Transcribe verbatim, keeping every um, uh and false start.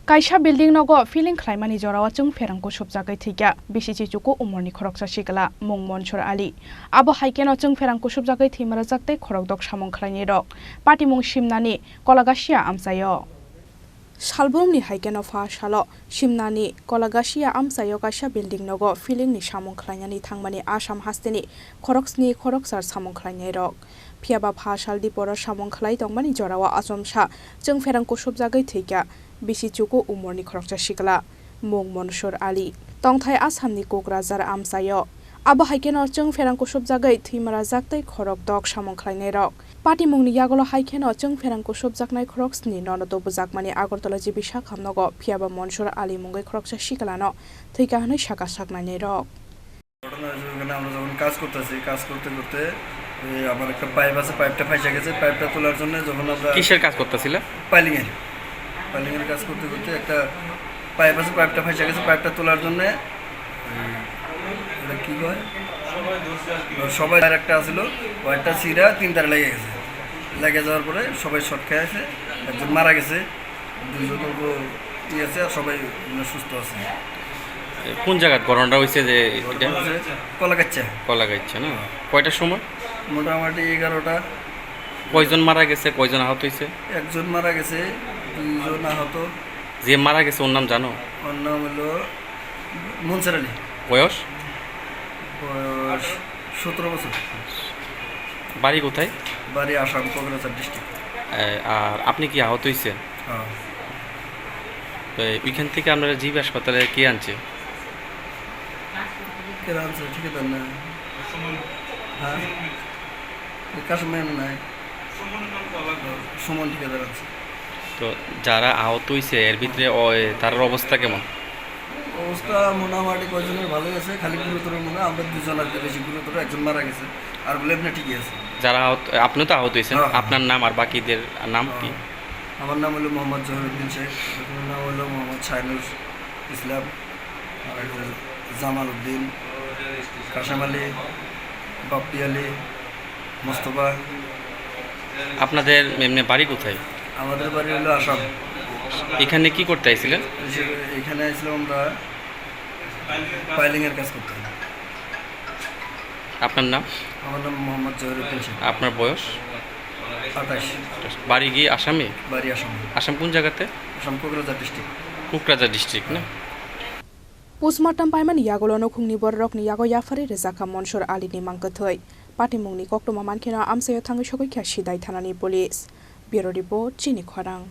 Kaisa building nogo filling khlaimani jorao chwng pherang kusupjagwi thwikha bisi chichuku umorni khoroksa sikla mung Monsur Ali. Abo hai kheno chwng pherang kusupjagwi thwima rwjak tei khorokdok samung khlainai rok patimung Simnani Kolagasia amchaio. Salbrumni hai kheno pha salo Simnani Kolagasia amchaio kaisa building nogo filling ni samung khlainani thangmani Assam hasteni khoroksni khoroksa samung khlainai rok. Phiyaba pha sal diporo samung khlai tongmani jorao achomsa chwng pherang kusupjagwi thwikha bisi chuku umorni khoroksa sikla mung Monsur Ali. Tongthai Assamni Kokrajhar amchaio. Abo hai kheno chwng pherang kusupjagwi thwima rwjak tei khorokdok samung khlainai rok. Patimungni yagulo hai kheno chwng pherang kusupjaknai khoroksni nono tubujakmani Agartala G B Sakham nogo, phiyaba Monsur Ali mungwi khoroksa siklano thwikha hwnwi saka saknainai rok. ঘটনা হয়েছে, ওখানে আমরা যখন কাজ করতেছি, কাজ করতে করতে এই আমার একটা পাইপ আছে, পাইপটা ফাইসা গেছে। পাইপটা তোলার জন্য যখন আমরা কিসের কাজ করতেছিলা? পাইলিংয়ের, পাইলিংয়ের কাজ করতে করতে একটা পাইপ আছে, পাইপটা ফাইসা গেছে। পাইপটা তোলার জন্য এই, এটা কি কয়, সবাই আর একটা আছিল, ওয়ারটা ছিঁড়া তিন তারে লেগে গেছে। লেগে যাওয়ার পরে সবাই শর্ট খেয়ে আছে, একজন মারা গেছে। দুইজন অল্প ই আছে, আর সবাই মানে সুস্থ আছে। এ, কোন জায়গার ঘটনাটা হয়েছে যে এটা? ঘটনা হচ্ছে কলাগাচ্চা। কলাগাচ্চা না? কয়টার সময়? মোটামুটি এগারোটা। কয়জন মারা গেছে, কয়জন আহত হয়েছে? একজন মারা গেছে, দুইজন আহত। যে মারা গেছে ওর নাম জানো? ওর নাম হলো মনসুর আলী। বয়স? বয়স সতেরো বছর। বাড়ি কোথায়? বাড়ি আসাম, কোকরাঝার ডিস্ট্রিক্ট। এ, আর আপনি কি আহত হয়েছেন? হ্যাঁ। তো ওইখান থেকে আপনারা জিবি হাসপাতালে কে আনছে? কে আনছে? ঠিকাদার না? হ্যাঁ? ওই কাশেম মেনন নাই? সুমন ঠিকাদার আছে। তো যারা আহত হয়েছে এর ভিতরে ওই তার অবস্থা কেমন? অবস্থা মোটামুটি কয়জনের ভালোই আছে, খালি গুরুতর মনে হয় আমরা দুজন আর কি বেশি গুরুতর, একজন মারা গেছে, আর বলে এমনি ঠিকই আছে। যারা আহত, আপনি তো আহত হয়েছেন, হ্যাঁ, হ্যাঁ। আপনার নাম আর বাকিদের নাম কি? হ্যাঁ। আমার নাম হলো মোহাম্মদ জহিরুদ্দিন শেখ, ওনার নাম হলো মোহাম্মদ শাহিনুর ইসলাম, আর একটা জামাল উদ্দিন, কাশেম আলী, বাপ্পি আলী, মোস্তফা। আপনাদের এমনি বাড়ি কোথায়? আমাদের বাড়ি হলো আসাম। এখানে কি করতে আইছিলেন? এই যে এখানে আইছিলাম আমরা পাইলিংয়ের কাজ করতে। আপনার নাম? আমার নাম মোহাম্মদ জহিরুদ্দিন শেখ। আপনার বয়স? আঠাশ। বাড়ি কি আসামে? বাড়ি আসামে। আসাম কোন জায়গাতে? আসাম কোকরাঝার ডিস্ট্রিক্ট। কোকরাঝার ডিস্ট্রিক্ট না? Postmortem paimani yagulo nukhungni bororokni yago yaphari rwjakha Monsur Alini mangkwthwi. Patimungni koktwma mankheno amchaio thangwi sogwi kha Sidai thanani police. Bureau report, Chini Khorang.